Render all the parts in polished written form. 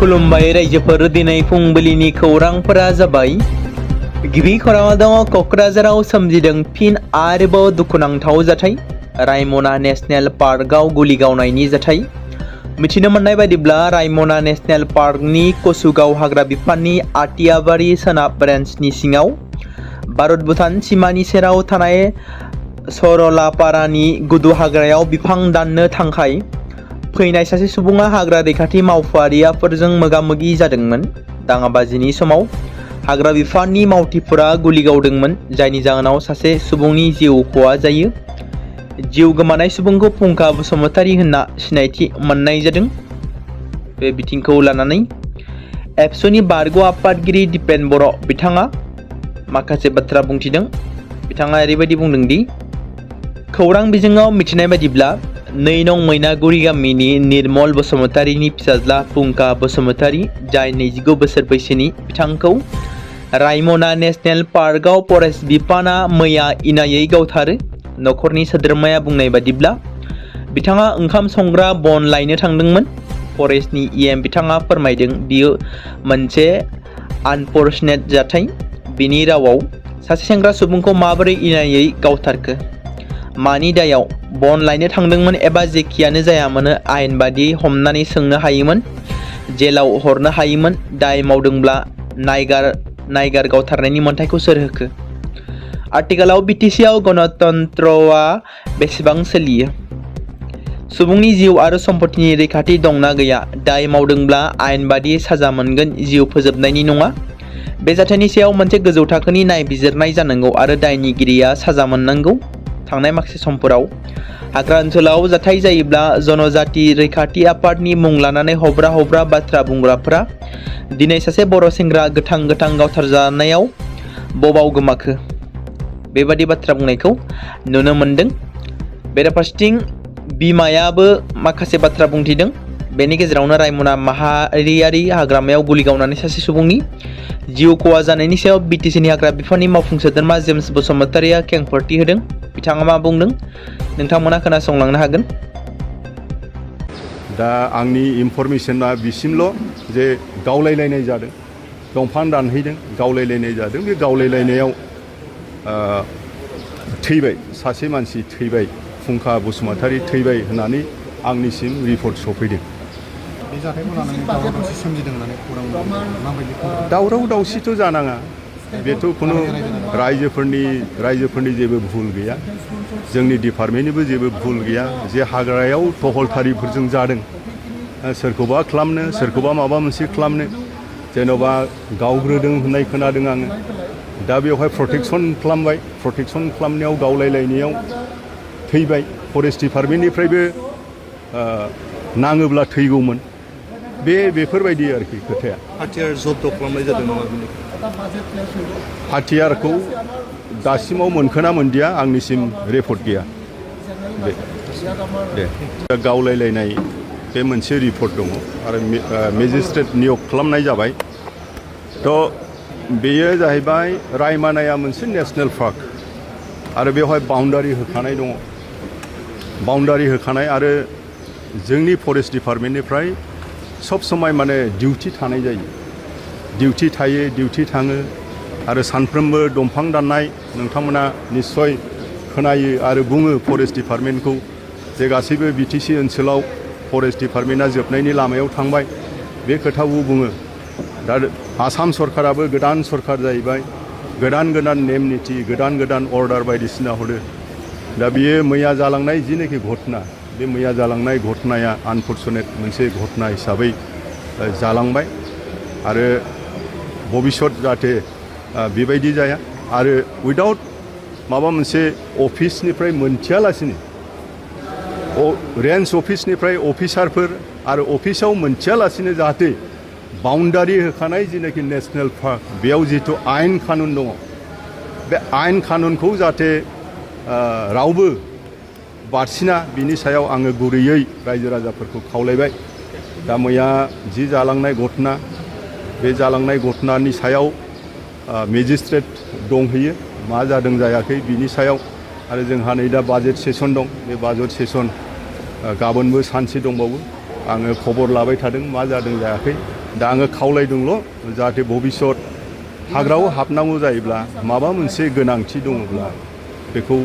खुलुमबाय रायजोफोर दिनै फुंबिलिनि खौरांफोरा जाबाय गिबि खौराङाव दङ क'क्राझाराव सोमजिदों फिन आरोबाव दुखुनांथाव जाथाय रायमना नेशनेल पार्कआव गुलि गावनायनि जाथाय मिथिनो मोननाय बायदिब्ला रायमना नेशनेल पार्कनि कसुगाव हाग्रा बिफाननि आटियाबारि सोनाब रेन्जनि सिङाव भारत भुटान सीमानि सेराव थानाय सरलापारानि गुदु हाग्रायाव बिफां दाननो थांखाय फैनाय सासे सुबुङा हाग्रा रैखाथि मावफारियाफोरजों मोगा-मोगि जादोंमोन। दाङाबाजिनि समाव हाग्रा बिफाननि मावथिफोरा गुलि गावदोंमोन जायनि जाहोनाव सासे सुबुंनि जिउ खहा जायो। जिउ गोमानाय सुबुंखौ फुंखा बसुमतारी होनना सिनायथि मोननाय जादों। बे बिथिंखौ लानानै एबसुनि बारग' आफादगिरि दिपेन बर' बिथाङा माखासे बाथ्रा बुंथिदों। बिथाङा ओरैबायदि बुंदों दि खौरां बिजोङाव मिथिनाय बायदिब्ला 2 नं मैनागुरि गामिनि निर्मल बसुमतारीनि फिसाज्ला फुंखा बसुमतारी जाय 29 बोसोर बैसोनि बिथांखौ रायमना नेशनेल पार्कआव फरेस्ट बिफाना मैया इनायै गावथारो। न'खरनि सोद्रोमाया बुंनाय बादिब्ला बिथाङा ओंखाम संग्रा बन लायनो थांदोंमोन। फरेस्टनि EM बिथाङा फोरमायदों बियो मोनसे आनफर्चुनेट जाथाय। बिनि रावाव सासे सेंग्रा सुबुंखौ माबोरै इनायै गावथारखो मानि दायाव बन लायनो थांदोंमोन एबा जेखियानो जायामानो आयेन बादियै हमनानै सोंनो हायोमोन, जेलाव हरनो हायोमोन। दाय मावदोंब्ला नायगार गावथारनायनि मोन्थाइखौ सोर होखो? आथिखालाव BTCआव गणतन्त्रआ बेसेबां सोलियो? सुबुंनि जिउ आरो सम्पतिनि रैखाथि दंना गैया? दाय मावदोंब्ला आयेन बादियै साजा मोनगोन, जिउ फोजोबनायनि नङा। बे जाथायनि सायाव मोनसे गोजौ थाखोनि नायबिजिरनाय जानांगौ आरो दायनिगिरिया साजा मोननांगौ। थांनाय माखासे समफोराव हाग्रा ओनसोलाव जाथाय जायोब्ला जनजाति रैखाथि आफादनि मुं लानानै हब्रा बाथ्रा बुंग्राफोरा दिनै सासे बर' सेंग्रा गोथां गावथारजानायाव बबाव गोमाखो? बेबादि बाथ्रा बुंनायखौ नुनो मोनदों। बेराफारसेथिं बिमायाबो माखासे बाथ्रा बुंथिदों। बेनि गेजेरावनो रायमना माहारियारि हाग्रामायाव गुलि गावनानै सासे सुबुंनि जिउ खहा जानायनि सायाव BTCनि हाग्रा बिफाननि मावफुं सोद्रोमा जेम्स बसुमतारीया खेंफोरथि होदों। बिथाङा मा बुंदों नोंथांमोना खोनासंलांनो हागोन। दा आंनि इनफरमेशना बिसिमल' जे गावलायलायनाय जादों, दंफां दानहैदों, गावलायलायनाय जादों। बे गावलायलायनायाव थैबाय, सासे मानसि थैबाय, फुंखा बसुमतारी थैबाय होननानै आंनिसिम रिपर्ट सफैदों। बे जाथायखौ लानानै दावराव दावसि सोमजिदों होननानै खौरां माबायदि? दावराव दावसिथ' जानाङा, बेथ' खुनु रायजोफोरनि जेबो भुल गैया, जोंनि डिपार्टमेन्टनिबो जेबो भुल गैया। जे हाग्रायाव टहलटारिफोरजों जादों, सोरखौबा खालामनो, सोरखौबा माबा मोनसे खालामनो, जेन'बा गावग्रोदों होननाय खोनादों आङो। दा बेवहाय प्रटेक्सन खालामबाय, प्रटेक्सन खालामनायाव गावलायलायनायाव थैबाय। फरेस्ट डिपार्टमेन्टनिफ्रायबो नाङोब्ला थैगौमोन। बेफोरबायदि आरोखि खोथाया। हाथियार जब्द खालामनाय जादों नामा? हाथियारखौ दासिमाव मोनखोना मोनदिया आंनिसिम रिपर्ट गैया। दे गावलायलायनाय बे मोनसे रिपर्ट दङ आरो मेजिस्ट्रेट नियग खालामनाय जाबाय। थ' बेयो जाहैबाय रायमनाया मोनसे नेसनेल पार्क आरो बेवहाय बाउन्डारि होखानाय दङ। बाउन्डारि होखानाय आरो जोंनि फरेस्ट डिपार्टमेन्टनिफ्राय सब समय माने डिउटि थानाय जायो। डिउटि थायो, डिउटि थाङो आरो सानफ्रोमबो दंफां दाननाय नोंथांमोना निस्सय खोनायो आरो बुङो फरेस्ट डिपार्टमेन्टखौ जे गासैबो BTC ओनसोलाव फरेस्ट डिपार्टमेन्टआ जोबनायनि लामायाव थांबाय, बे खोथाखौ बुङो। दा आसाम सरकाराबो गोदान सरकार जाहैबाय, गोदान नेम निथि, गोदान अर्डार बायदिसिना हरो। दा बियो मैया जालांनाय जिनाखि घटना, बे मैया जालांनाय घटनाया आनफर्चुनेट मोनसे घटना हिसाबै जालांबाय आरो भबिष्यत जाहाथे बेबायदि जाया आरो उइदाउट माबा मोनसे अफिसनिफ्राय मोनथियालासिनो, रेन्ज अफिसनिफ्राय अफिसारफोर आरो अफिसाव मोनथियालासिनो जाहाथे बाउन्डारि होखानाय जिनाखि नेसनेल पार्क बेयाव जिहेथु आयेन कानुन दङ, बे आयेन कानुनखौ जाहाथे रावबो बारसिना, बिनि सायाव आङो गुरैयै रायजो राजाफोरखौ खावलायबाय। दा मैया जि जालांनाय घटना, बे जालांनाय घटनानि सायाव मेजिस्ट्रेट दंहैयो, मा जादों जायाखै बिनि सायाव। आरो जोंहा नै दा बाजेट सेसन दं, बे बाजेट सेसन गाबोनबो सानसे दंबावो। आङो खबर लाबाय थादों मा जादों जायाखै। दा आङो खावलायदोंल' जाहाथे भबिष्यत हाग्रायाव हाबनांगौ जायोब्ला माबा मोनसे गोनांथि दङब्ला बेखौ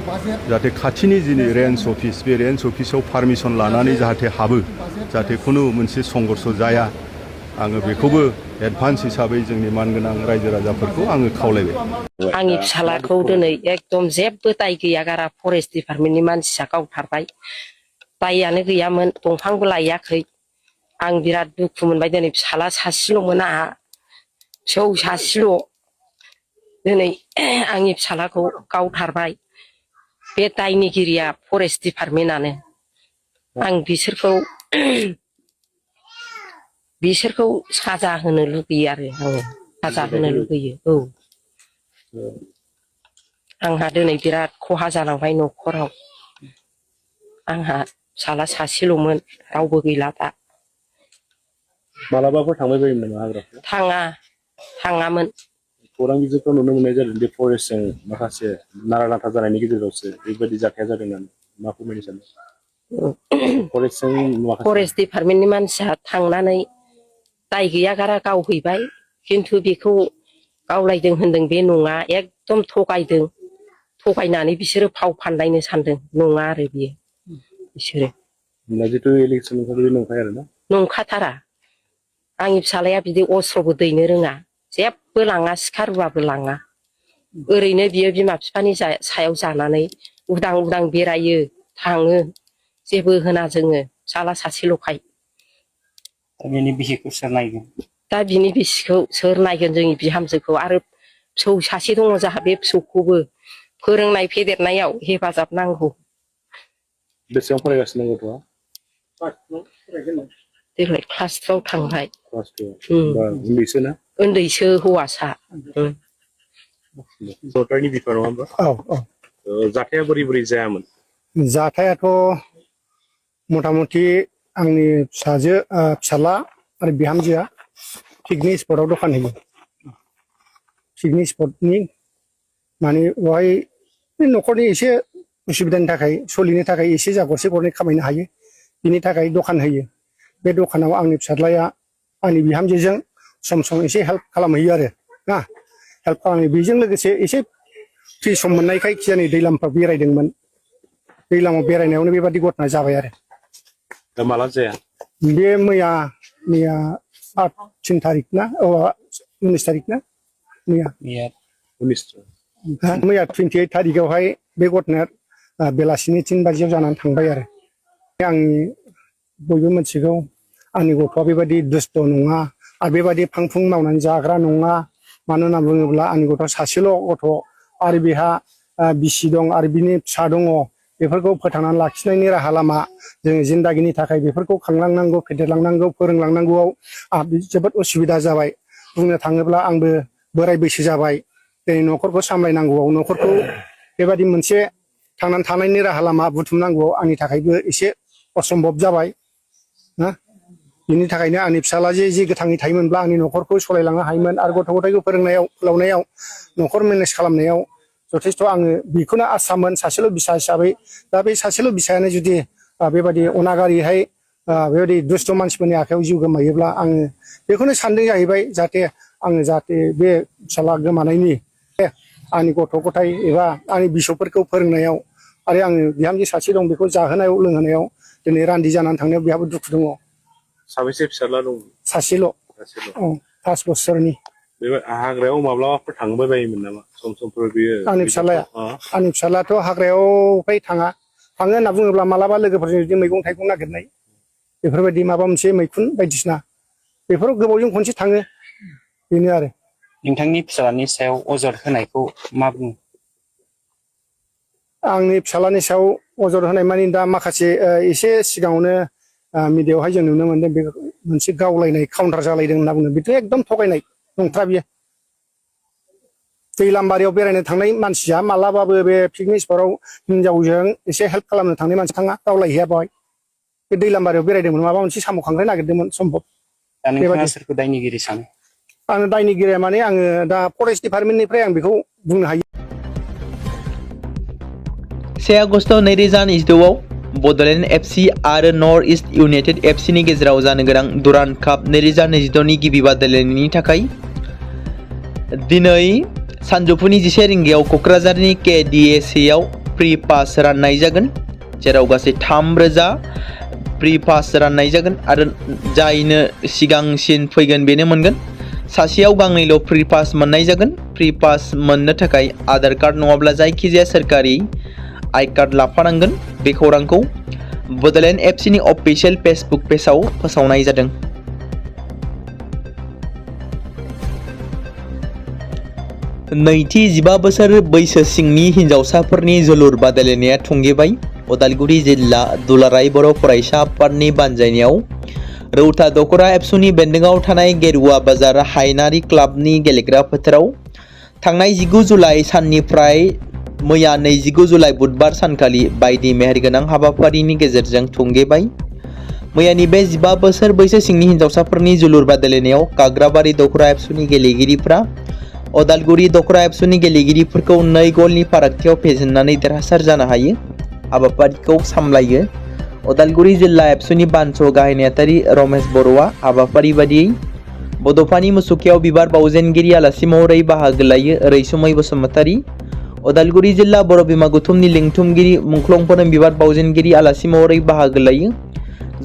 जाहाथे खाथिनि जिनि रेन्ज अफिस बे रेन्ज अफिसाव पारमिसन लानानै जाहाथे हाबो जाहाथे खुनु मोनसे संघर्ष जाया आङो बेखौबो एडभान्स हिसाबै जोंनि मानगोनां रायजो राजाफोरखौ आङो खावलायबाय आंनि फिसालाखौ दिनै एकदम जेबो दाय गैया गारा फरेस्ट डिपार्टमेन्टनि मानसिया गावथारबाय दायानो गैयामोन दंफांबो लायाखै आं बिराद दुखु मोनबाय दिनै फिसाला सासेल'मोन आंहा फिसौ सासेल' दिनै आंनि फिसालाखौ गावथारबाय बे दायनिगिरिया फरेस्ट डिपार्टमेन्टआनो आं बिसोरखौ साजा होनो लुगैयो आरो आङो साजा होनो लुगैयो औ आंहा दिनै बिराद खहा जालांबाय न'खराव आंहा फिसाला सासेल'मोन रावबो गैला दा मालाबाफोर थांबाय बायोमोन नामा हाग्राखौ थाङामोन खौरां बिजोंफ्राव नुनो मोननाय जादों बे फरेस्टजों माखासे नारा नाथा जानायनि गेजेरावसो बेबायदि जाथाया जादों होननानै मा फोरमायनो सानो फरेस्ट डिपार्टमेन्टनि मानसिया थांनानै दाय गैया गारा गावहैबाय खिन्थु बेखौ गावलायदों होनदों बे नङा एकदम थगायनानै बिसोरो फाव फानलायनो सानदों नङा आरो बियो बिसोरो जिथु इलेक्सन नंखाया आरोना नंखाथारा आंनि फिसालाया बिदि अस्त्रबो दैनो रोङा जेबो लाङा सिखा रुवाबो लाङा ओरैनो बियो बिमा बिफानि सायाव जानानै उदां उदां बेरायो थाङो जेबो होना जोङो फिसाला सासेल'खाय बिनि बिसिखौ सोर नायगोन दा बिनि बिसिखौ सोर नायगोन जोंनि बिहामजोखौ आरो फिसौ सासे दङ जोंहा बे फिसौखौबो फोरोंनाय फेदेरनायाव हेफाजाब नांगौ बेसेबां फरायगासिनो गथ'आ देग्लाय क्लास 2 थांबाय उन्दैसो ना उन्दैसो हौवासा सरकारनि बिफान नङा होमबा जाथाया बोरै जायामोन जाथायाथ' मथा मथि आंनि फिसाला आरो बिहामजोआ पिकनिक स्पटआव दखान होयो पिकनिक स्पटनि माने बेवहाय न'खरनि एसे उसुबिदानि थाखाय सोलिनो थाखाय एसे जा गरसे गरनै खामायनो हायो बिनि थाखाय दखान होयो बे दखानाव आंनि फिसाज्लाया आंनि बिहामजोजों सम सम एसे हेल्प खालामहैयो आरो ना हेल्प खालामो बेजों लोगोसे एसे फ्रि सम मोननायखाय खिजानि दैलामफ्राव बेरायदोंमोन दैलामाव बेरायनायावनो बेबादि घटना जाबाय आरो दा माला जाया बे मैया 3 तारिख ना 19 तारिख ना मैया 28 तारिखआवहाय बे घटनाया बेलासिनि 3 बाजियाव जानानै थांबाय आरो आंनि बयबो मिथिगौ आंनि गथ'आ बेबायदि दुस्त नङा आरो बेबायदि फांफुं मावनानै जाग्रा नङा मानो होनना बुङोब्ला आंनि गथ'आ सासेल' गथ' आरो बेहा बिसि दं आरो बिनि फिसा दङ बेफोरखौ फोथांनानै लाखिनायनि राहा लामा जोङो जिन्दागिनि थाखाय बेफोरखौ खांलांनांगौ फेदेरलांनांगौ फोरोंलांनांगौआव जोबोद उसुबिदा जाबाय बुंनो थाङोब्ला आंबो बोराय बैसो जाबाय दिनै न'खरखौ सामलायनांगौआव न'खरखौ बेबायदि मोनसे थांनानै थानायनि राहा लामा बुथुमनांगौआव आंनि थाखायबो एसे असम्भब जाबाय ना बिनि थाखायनो आंनि फिसाला जे गोथाङै थायोमोनब्ला आंनि न'खरखौ सालायलांनो हायोमोन आरो गथ' गथायखौ फोलावनायाव न'खर मेनेज खालामनायाव जथेस्थ' आङो बेखौनो आसामोन सासेल' बिसा हिसाबै दा बे सासेल' बिसायानो जुदि बेबायदि अनागारिहाय बेबायदि दुस्त मानसिफोरनि आखायाव जिउ गोमायोब्ला आङो बेखौनो सानदों जाहैबाय जाहाथे बे फिसाला गोमानायनि आंनि गथ' गथाय एबा आंनि बिसौफोरखौ फोरोंनायाव आरो आङो बिहामजो सासे दं बेखौ जाहोनायाव लोंहोनायाव दिनै रान्दि जानानै थांनायाव बेहाबो दुखु दङ साबेसे फिसाला दं सासेल' 5 बोसोरनि बे हाग्रायाव माब्लाबाफोर थांबाय बायोमोन नामा समफोर बियो आंनि फिसालायाथ' हाग्रायाव फ्राय थाङो होनना बुङोब्ला मालाबा लोगोफोरजों जुदि मैगं थाइगं नागिरनाय बेफोरबायदि माबा मोनसे मैखुन बायदिसिना बेफोराव गोबावजों खनसे थाङो बेनो आरो नोंथांनि फिसालानि सायाव अजद होनायखौ मा बुङो आंनि फिसालानि सायाव अजद होनाय मानि दा माखासे एसे सिगाङावनो मिडियायावहाय जों नुनो मोनदों बे मोनसे गावलायनाय काउन्टार जालायदों होनना बुङो बेथ' एकदम थगायनाय नंथारा बियो दैलामबारियाव बेरायनो थांनाय मानसिया मालाबाबो बे पिकनिक स्पटआव हिनजावजों एसे हेल्प खालामनो थांनाय मानसि थाङा गावलायहैया बेवहाय बे दैलामबारियाव बेरायदोंमोन माबा मोनसे साम' खांख्राय नागिरदोंमोन सम्भब दा नोंथाङा सोरखौ दायनिगिरि सानो आङो दायनिगिरिया माने आङो दा फरेस्ट डिपार्टमेन्टनिफ्राय आं बेखौ बुंनो हायो 1 आगस्ट 2022आव बड'लेण्ड एफसि आरो नर्थ इस्ट इउनाइटेड एफसिनि गेजेराव जानो गोनां डुरान्ड काप 2026नि गिबि बादायलायनायनि थाखाय दिनै सानजौफुनि 11 रिंगायाव क'क्राझारनि KDSAआव प्रि पास राननाय जागोन, जेराव गासै 3000 प्रि पास राननाय जागोन आरो जायनो सिगांसिन फैगोन बेनो मोनगोन। सासेयाव गांनैल' प्रि पास मोननाय जागोन। प्रि पास मोननो थाखाय आधार कार्ड नङाब्ला जायखिजाया सोरखारि आई कार्ड लाफानांगोन। बे खौरांखौ बड'लेण्ड एफसिनि अफिसियेल फेसबुक पेजआव फोसावनाय जादों। नैथि 15 बोसोर बैसो सिंनि हिन्जावसाफोरनि जोलुर बादायलायनाया थुंगेबाय। उदालगुरि जिल्ला दुलाराय बर' फरायसा आफादनि बानजायनायाव रौता दख'रा एबसुनि बेन्दोंआव थानाय गेरुवा बाजार हायेनारि क्लाबनि गेलेग्रा फोथाराव थांनाय 19 जुलाइ साननिफ्राय मैया 29 जुलाइ बुधबार सानखालि बायदि मेहेरगोनां हाबाफारिनि गेजेरजों थुंगेबाय। मैयानि बे 15 बोसोर बैसो सिंनि हिन्जावसाफोरनि जोलुर बादायलायनायाव काग्राबारि दख'रा एबसुनि गेलेगिरिफ्रा उदालगुरि दख'रा एबसुनि गेलेगिरिफोरखौ 2 गलनि फारागथियाव फेजेननानै देरहासार जानो हायो। हाबाफारिखौ सामलायो उदालगुरि जिल्ला एबसुनि बानस' गाहाय नेहाथारि रमेश बर'आ। हाबाफारि बादियै बड'फानि मुसुखायाव बिबार बावजेनगिरि आलासि महरै बाहागो लायो रैसुमै बसुमतारी। उदालगुरि जिल्ला बर' बिमा गौथुमनि लिंथुमगिरि मुंख्लंफोरनो बिबार बावजेनगिरि आलासि महरै बाहागो लायो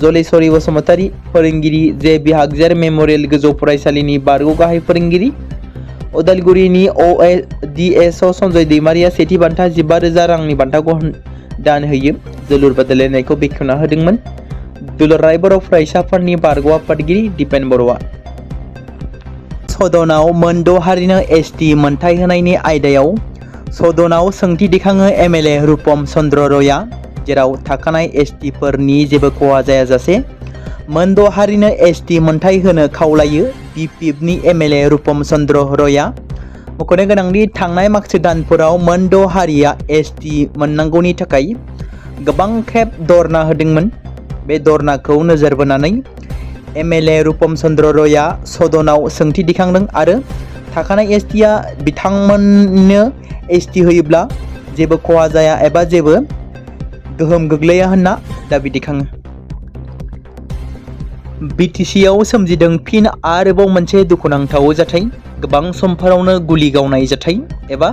जलेश्वरी बसुमतारी। फोरोंगिरि जे बिहागजेर मेम'रियेल गोजौ फरायसालिनि बारग' गाहाय फोरोंगिरि। उदालगुरिनि ODSO सन्जय दैमारिया सेथि बान्था 15,000 रांनि बान्थाखौ दान होयो। जोलुर बादायलायनायखौ बेखेवना होदोंमोन दुलाराय बर' फरायसाफोरनि बारग' आफादगिरि दिपेन बर'आ। सदनाव मोन 6 हारिनो ST मोनथाय होनायनि आयदायाव सदनाव सोंथि दैखाङो MLA रुपम चन्द्र रयआ, जेराव थाखानाय STफोरनि जेबो खहा जायाजासे मोन 6 हारिनो ST मोनथाय होनो खावलायो BPFनि MLA रुपम चन्द्र रयआ। मख'नो गोनांदि थांनाय माखासे दानफोराव मोन 6 हारिया ST मोननांगौनि थाखाय गोबां खेब धरना होदोंमोन। बे धरनाखौ नोजोर बोनानै MLA रुपम चन्द्र रयआ सदनाव सोंथि दैखांदों आरो थाखानाय STआ बिथांमोननो ST होयोब्ला जेबो खहा जाया एबा जेबो गोहोम गोग्लैया होनना दाबि दैखाङो। BTCआव सोमजिदों फिन आरोबाव मोनसे दुखुनांथाव जाथाय। गोबां समफोरावनो गुलि गावनाय जाथाय एबा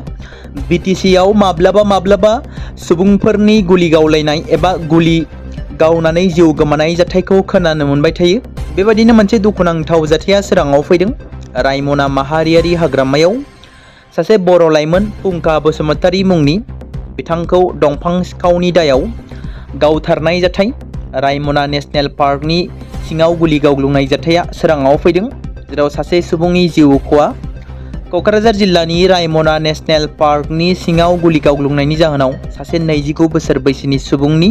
BTCआव माब्लाबा सुबुंफोरनि गुलि गावलायनाय एबा गुलि गावनानै जिउ गोमानाय जाथायखौ खोनानो मोनबाय थायो। बेबायदिनो मोनसे दुखुनांथाव जाथाया सोराङाव फैदों। रायमना माहारियारि हाग्रामायाव सासे बर' लाइमोन फुंखा बसुमतारी मुंनि बिथांखौ दंफां सिखावनि दायाव गावथारनाय जाथाय। रायमना नेशनेल पार्कनि सिङाव गुलि गावग्लुंनाय जाथाया सोराङाव फैदों, जेराव सासे सुबुंनि जिउ खहा। क'क्राझार जिल्लानि रायमना नेशनेल पार्कनि सिङाव गुलि गावग्लुंनायनि जाहोनाव सासे 29 बोसोर बैसोनि सुबुंनि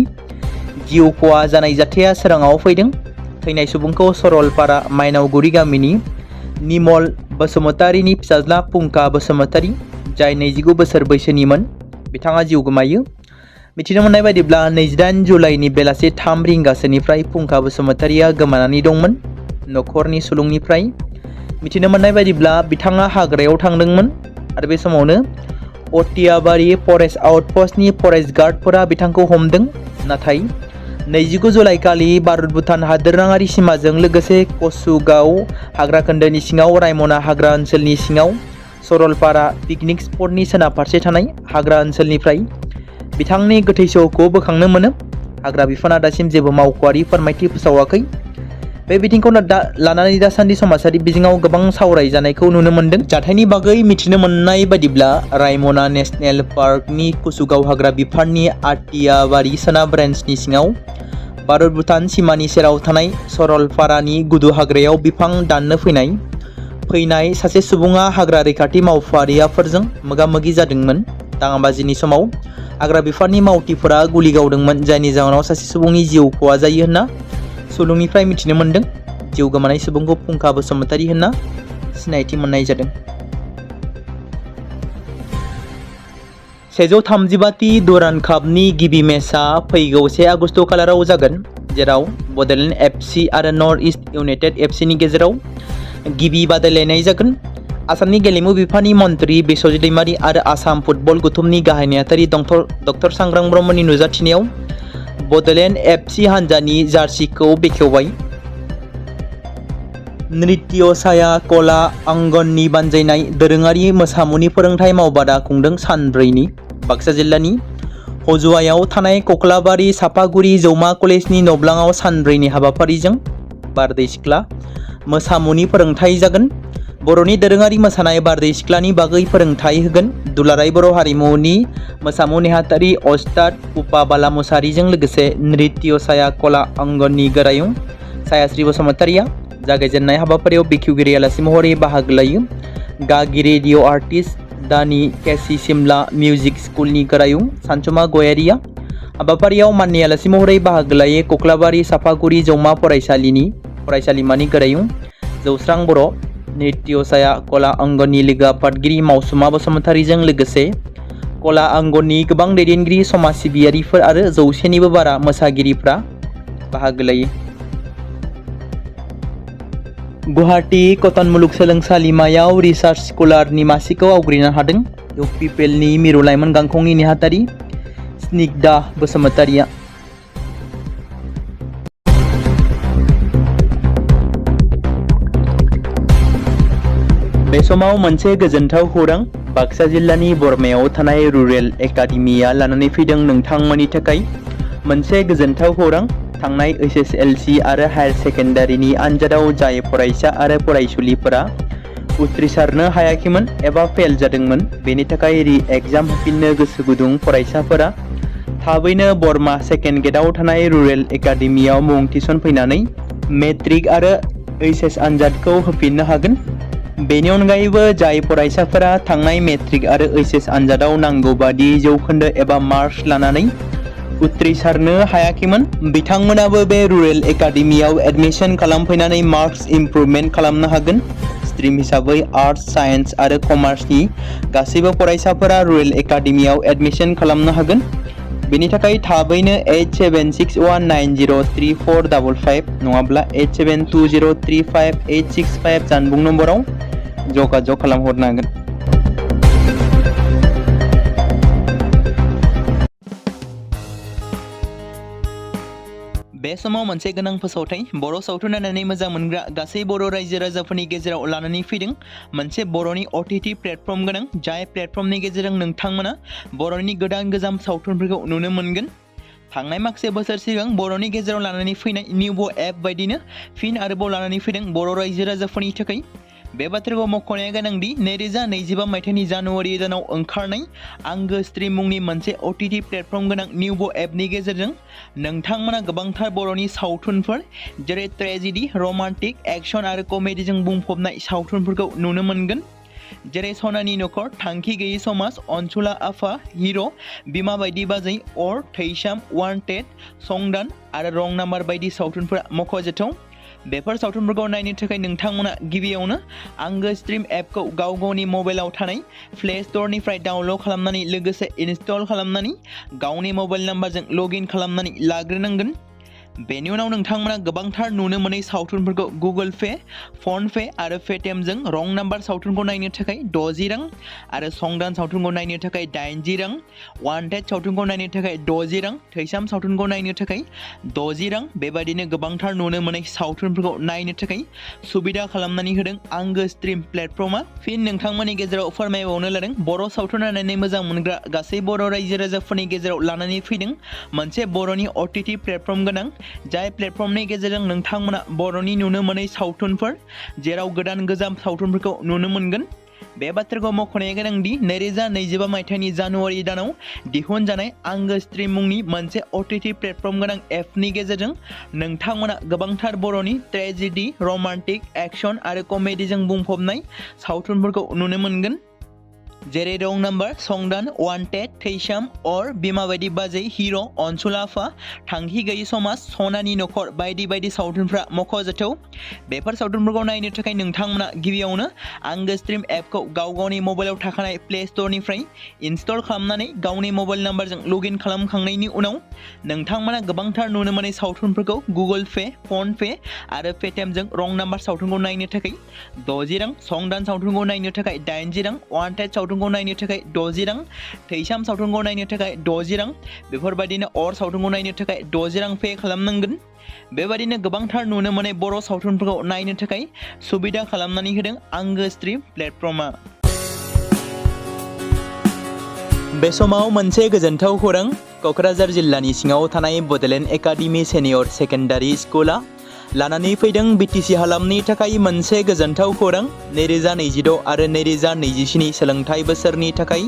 जिउ खहा जानाय जाथाया सोराङाव फैदों। थैनाय सुबुंखौ सरलपारा मायनावगुरि गामिनि निमल बसुमतारीनि फिसाज्ला फुंखा बसुमतारी, जाय 29 बोसोर बैसोनिमोन, बिथाङा जिउ गोमायो। मिथिनो मोननाय बायदिब्ला 28 जुलाइनि बेलासि 3 रिंगासोनिफ्राय फुंखा बसुमतारीया गोमानानै दंमोन। न'खरनि सुलुंनिफ्राय मिथिनो मोननाय बायदिब्ला बिथाङा हाग्रायाव थांदोंमोन आरो बे समावनो अटियाबारि फरेस्ट आउटपस्टनि फरेस्ट गार्डफोरा बिथांखौ हमदों। नाथाय 29 जुलाइ खालि भारत भुटान हादोरारि सिमाजों लोगोसे कसुगाव हाग्रा खोन्दोनि सिङाव रायमना हाग्रा ओनसोलनि सिङाव सरलपारा पिकनिक स्पटनि सोनाब फारसे थानाय हाग्रा ओनसोलनिफ्राय बिथांनि गोथै सह'खौ बोखांनो मोनो। हाग्रा बिफाना दासिम जेबो मावख'आरि फोरमायथि फोसावाखै। बे बिथिंखौ लानानै दासान्दि समाजारि बिजोङाव गोबां सावरायजानायखौ नुनो मोन्दों। जाथायनि बागै मिथिनो मोननाय बायदिब्ला रायमना नेशनेल पार्कनि कुसुगाव हाग्रा बिफाननि आटियाबारि सोनाब रेन्जनि सिङाव भारत भुटान सिमानि सेराव थानाय सरलपारानि गुदु हाग्रायाव बिफां दाननो फैनाय सासे सुबुङा हाग्रा रैखाथि मावफारियाफोरजों मोगा-मोगि जादोंमोन। दाङाबाजिनि समाव हाग्रा बिफाननि मावथिफोरा गुलि गावदोंमोन, जायनि जाहोनाव सासे सुबुंनि जिउ खहा जायो होनना सुलुंनिफ्राय मिथिनो मोन्दों। जिउ गोमानाय सुबुंखौ फुंखा बसुमतारी होनना सिनायथि मोननाय जादों। 135थि डुरान्ड कापनि गिबि मेचआ फैगौ 1 आगस्ट खालाराव जागोन, जेराव बड'लेण्ड एफसि आरो नर्थ इस्ट इउनाइटेड एफसिनि गेजेराव गिबि बादायलायनाय जागोन। आसामनि गेलेमु बिफाननि मन्थ्रि बिस्वजित दैमारी आरो आसाम फुटबल गौथुमनि गाहाय नेहाथारि डक्टर सांग्रां ब्रह्मनि नुजाथिनायाव बड'लेण्ड FC हान्जानि जार्सिखौ बेखेवबाय। नृत्य साया कला आंगननि बानजायनाय दोरोङारि मोसामुनि फोरोंथाइ मावबादा खुंदों सानब्रैनि। बाक्सा जिल्लानि हजुवायाव थानाय कक्लाबारि सापागुरि जौमा कलेजनि नब्लाङाव सानब्रैनि हाबाफारिजों बारदै सिख्ला मोसामुनि फोरोंथाइ जागोन। बर'नि दोरोङारि मोसानाय बारदै सिख्लानि बागै फोरोंथाइ होगोन। दुलाराय बर' हारिमुनि मोसामु नेहाथारि अस्ताद उपा बाला मुसाहारिजों लोगोसे नृत्य साया कला आंगननि गोरायुं सायाश्री बसुमतारिया जागायजेननाय हाबाफारियाव बेखेवगिरि आलासि महरै बाहागो लायो। गागि रेडिअ आर्टिस्ट दानि केसि सिमला मिउजिक स्कुलनि गोरायुं सानसुमा गयारिया हाबाफारियाव माननि आलासि महरै बाहागो लायो। कक्लाबारि सापागुरि जौमा फरायसालिमानि गोरायुं जौस्रां बर' नृत्य साया कला आंगननि लोगो आफादगिरि मावसुमा बसुमतारिजों लोगोसे कला आंगननि गोबां दैदेनगिरि समाज सिबियारिफोर आरो 100निबो बारा मोसागिरिफ्रा बाहागो लायो। गुवाहाटी कटन मुलुगसोलोंसालिमायाव रिसार्च स्कलारनि मासिखौ आवग्रिनो हादों। इउपिपिएलनि मिरु लाइमोन गांखंनि नेहाथारि स्निग्धा बसुमतारिया। बे समाव मोनसे गोजोनथाव खौरां बाक्सा जिल्लानि बरमायाव थानाय रुरेल एकाडेमिया लानानै फैदों नोंथांमोननि थाखाय मोनसे गोजोनथाव खौरां। थांनाय SSLC आरो हायार सेकेन्डारिनि आनजादाव जाय फरायसा आरो फरायसुलिफोरा उथ्रिसारनो हायाखैमोन एबा फेल जादोंमोन बेनि थाखाय रि एग्जाम होफिननो गोसो गुदुं फरायसाफोरा थाबैनो बरमा सेकेन्ड गेटआव थानाय रुरेल एकाडेमियाव मुं थिसनफैनानै मेट्रिक आरो HS आनजादखौ होफिननो हागोन। बेनि अनगायैबो जाय फरायसाफोरा थांनाय मेट्रिक आरो HS आनजादाव नांगौ बादि जौखोन्दो एबा मार्क्स लानानै उथ्रिसारनो हायाखैमोन बिथांमोनाबो बे रुरेल एकाडेमियाव एडमिशन खालामफैनानै मार्क्स इमप्रुभमेन्ट खालामनो हागोन। स्ट्रिम हिसाबै आर्ट्स साइन्स आरो कमार्सनि गासैबो फरायसाफोरा रुरेल एकाडेमियाव एडमिशन खालामनो हागोन। बेनि थाखाय थाबैनो 8761903455 नङाब्ला 87203585 जानबुं नम्बराव जगाजग खालामहरनो हागोन। बे समाव मोनसे गोनां फोसावथाय बर' सावथुन नायनानै मोजां मोनग्रा गासै बर' रायजो राजाफोरनि गेजेराव लानानै फैदों मोनसे बर'नि OTT प्लेटफर्म गोनां जाय प्लेटफर्मनि गेजेरजों नोंथांमोना बर'नि गोदान गोजाम सावथुनफोरखौ नुनो मोनगोन। थांनाय माखासे बोसोर सिगां बर'नि गेजेराव लानानै फैनाय निउबो एप बायदिनो फिन आरोबाव लानानै फैदों बर' रायजो राजाफोरनि थाखाय। बे बाथ्राखौ मख'नाया गोनांदि 2025 मायथाइनि जानुवारि दानाव ओंखारनाय आंगो स्ट्रिम मुंनि मोनसे OTT प्लेटफर्म गोनां निउबो एपनि गेजेरजों नोंथांमोना गोबांथार बर'नि सावथुनफोर जेरै ट्रेजेडि रमान्टिक एक्शन आरो कमेडिजों बुंफबनाय सावथुनफोरखौ नुनो मोनगोन। जेरै सनानि नखर थांखि गैयै समाज अनसुला आफा हिर' बिमा बायदि बाजै अर थैसाम वान्टेड संदान आरो रं नाम्बार बायदि सावथुनफोरा मख'जाथाव। बेफोर सावथुनफोरखौ नायनो थाखाय नोंथांमोना गिबियावनो आंगो स्ट्रिम एपखौ गावनि मबाइलाव थानाय प्ले स्ट'रनिफ्राय डाउनल'ड खालामनानै लोगोसे इनस्टल खालामनानै गावनि मबाइल नाम्बारजों लगइन खालामनानै लाग्रोनांगोन। बेनि उनाव नोंथांमोना गोबांथार नुनो मोनै सावथुनफोरखौ गुगोल पे, फन पे आरो पेटिएमजों रं नाम्बार सावथुनखौ नायनो थाखाय 60 रां आरो संदान सावथुनखौ नायनो थाखाय 80 रां, वान्टेड सावथुनखौ नायनो थाखाय 60 रां, थैसाम सावथुनखौ नायनो थाखाय 60 रां बेबायदिनो गोबांथार नुनो मोनै सावथुनफोरखौ नायनो थाखाय सुबिदा खालामनानै होदों आंगो स्ट्रिम प्लेटफर्मा। फिन नोंथांमोननि गेजेराव फोरमायबावनो लादों बर' सावथुन नायनानै मोजां मोनग्रा गासै बर' रायजो राजाफोरनि गेजेराव लानानै फैदों मोनसे बर'नि OTT प्लेटफर्म गोनां जाय प्लेटफर्मनि गेजेरजों नोंथांमोना बर'नि नुनो मोनै सावथुनफोर जेराव गोदान गोजाम सावथुनफोरखौ नुनो मोनगोन। बे बाथ्राखौ मख'नाया गोनांदि 2025 मायथाइनि जानुवारि दानाव दिहुनजानाय आंगो स्ट्रिम मुंनि मोनसे OTT प्लेटफर्म गोनां एपनि गेजेरजों नोंथांमोना गोबांथार बर'नि ट्रेजेडि रमान्टिक एक्शन आरो कमेडिजों बुंफबनाय सावथुनफोरखौ नुनो मोनगोन। जेरै रं नाम्बार संदान वान्टेड थैसाम अर बिमा बायदि बाजै हिर' अनसुला आफा थांखि गैयै समाज सनानि नखर बायदि बायदि सावथुनफ्रा मख'जाथाव। बेफोर सावथुनफोरखौ नायनो थाखाय नोंथांमोना गिबियावनो आंगो स्ट्रिम एपखौ गावनि मबाइलाव थाखानाय प्ले स्ट'रनिफ्राय इनस्टल खालामनानै गावनि मबाइल नाम्बारजों लगइन खालामखांनायनि उनाव नोंथांमोना गोबांथार नुनो मोनै सावथुनफोरखौ गुगोल पे, फन पे आरो पेटिएमजों रं नाम्बार सावथुनखौ नायनो थाखाय 60 रां, संदान सावथुनखौ नायनो थाखाय 80 रां, वान्टेड सावथुनखौ सावथुनखौ नायनो थाखाय 60 रां, थैसाम सावथुनखौ नायनो थाखाय 60 रां, बेफोरबायदिनो अर सावथुनखौ नायनो थाखाय 60 रां पे खालामनांगोन। बेबायदिनो गोबांथार नुनो मोननाय बर' सावथुनफोरखौ नायनो थाखाय सुबिदा खालामनानै होदों आंगो स्ट्रिम प्लेटफर्मआ। बे समाव मोनसे गोजोनथाव खौरां, क'क्राझार जिल्लानि सिङाव थानाय बड'लेण्ड एकाडेमि सिनियर सेकेन्डारि स्कुला लानानै फैदों बिटिसि हालामनि थाखाय मोनसे गोजोनथाव खौरां। 2026 आरो 2027 सोलोंथाइ बोसोरनि थाखाय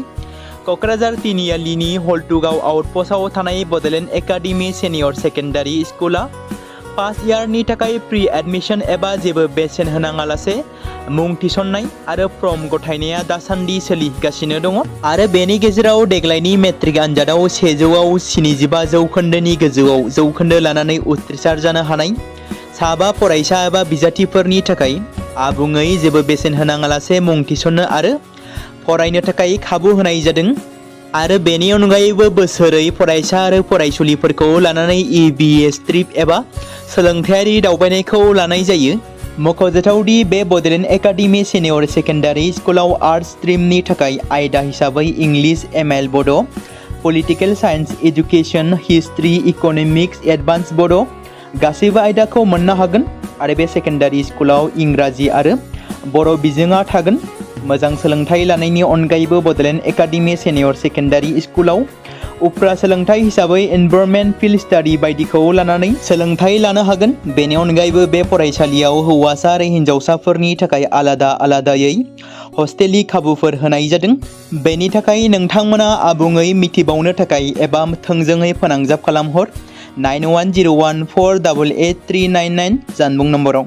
क'क्राझार तिनिआलिनि हल्टुगाव आउटपस्टआव थानाय बड'लेण्ड एकाडेमि सिनियर सेकेन्डारि स्कुला फार्स्ट इयारनि थाखाय प्रि एडमिशन एबा जेबो बेसेन होनाङालासे मुं थिसननाय आरो फर्म गथायनाया दासान्दि सोलिगासिनो दङ आरो बेनि गेजेराव देग्लायनि मेट्रिक आनजादाव 100आव 75 जौखोन्दोनि गोजौआव जौखोन्दो लानानै उथ्रिसार जानो हानाय साबा फरायसा एबा बिजाथिफोरनि थाखाय आबुङै जेबो बेसेन होनाङालासे मुं थिसननो आरो फरायनो थाखाय खाबु होनाय जादों आरो बेनि अनगायैबो बोसोरै फरायसा आरो फरायसुलिफोरखौ लानानै EBS ट्रिप एबा सोलोंथायारि दावबायनायखौ लानाय जायो। मख'जाथावदि बे बड'लेण्ड एकाडेमि सिनियर सेकेन्डारि स्कुलाव आर्ट्स स्ट्रिमनि थाखाय आयदा हिसाबै इंलिश ML बड', political science, education, history, economics, advance बड' गासैबो आयदाखौ मोननो हागोन आरो बे सेकेन्डारि स्कुलाव इंराजि आरो बर' बिजोङा थागोन। मोजां सोलोंथाइ लानायनि अनगायैबो बड'लेण्ड एकाडेमि सिनियर सेकेन्डारि स्कुलाव उफ्रा सोलोंथाइ हिसाबै एनभायरनमेन्ट फिल्ड स्टाडि बायदिखौ लानानै सोलोंथाइ लानो हागोन। बेनि अनगायैबो बे फरायसालियाव हौवासा आरो हिन्जावसाफोरनि थाखाय आलादा आलादायै हस्टेलनि खाबुफोर होनाय जादों। बेनि थाखाय नोंथांमोना आबुङै मिथिबावनो थाखाय एबा थोंजोङै फोनांजाब खालामहर 9101488399 जानबुं नम्बराव।